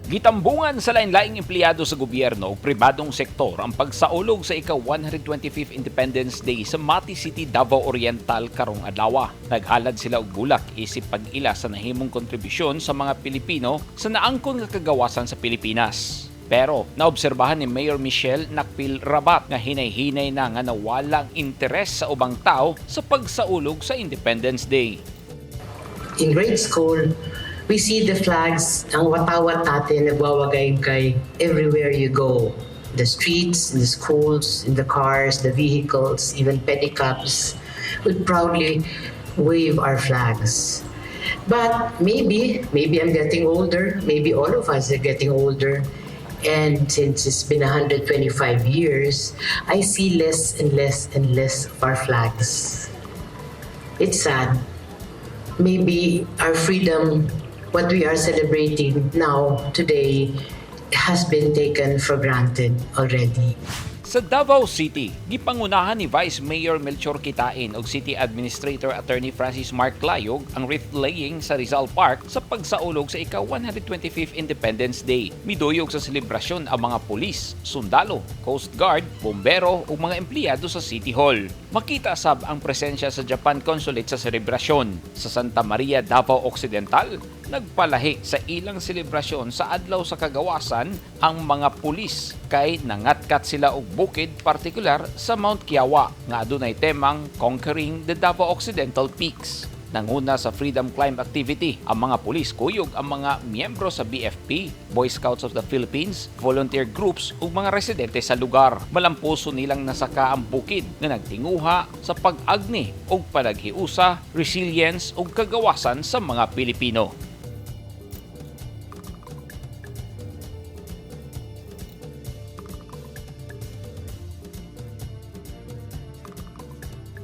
Gitambungan sa lain-laing empleyado sa gobyerno ug pribadong sektor ang pagsaulog sa ika-125th Independence Day sa Mati City, Davao Oriental karong adlaw. Naghalad sila og bulak isip pag-ila sa nahimong kontribusyon sa mga Pilipino sa naangkon nga kagawasan sa Pilipinas. Pero naobserbahan ni Mayor Michelle Nakpil Rabat nga hinay-hinay na nga nawala ang interes sa ubang tao sa pagsaulog sa Independence Day. In grade school, we see the flags, ang watawat natin nagwawagayway everywhere you go. The streets, in the schools, in the cars, the vehicles, even pedicabs would proudly wave our flags. But maybe I'm getting older, maybe all of us are getting older. And since it's been 125 years, I see less and less and less of our flags. It's sad. Maybe our freedom, what we are celebrating now, today, has been taken for granted already. Sa Davao City, gipangunahan ni Vice Mayor Melchor Quitain ug City Administrator Attorney Francis Mark Layog ang wreath laying sa Rizal Park sa pagsaulog sa ika-125th Independence Day. Miduyog sa selebrasyon ang mga pulis, sundalo, Coast Guard, bombero ug mga empleyado sa City Hall. Makita sab ang presensya sa Japan Consulate sa selebrasyon. Sa Santa Maria, Davao Occidental, nagpalahi sa ilang selebrasyon sa Adlaw sa Kagawasan ang mga pulis kay nangatkat sila og bukid, partikular sa Mount Kiawa nga adunay temang "Conquering the Davao Occidental Peaks." Nanguna sa Freedom Climb activity ang mga pulis kuyog ang mga miyembro sa BFP, Boy Scouts of the Philippines, volunteer groups ug mga residente sa lugar. Malampuso nilang nasaka ang bukid nga nagtinguha sa pag-agni ug panaghiusa, resilience ug kagawasan sa mga Pilipino.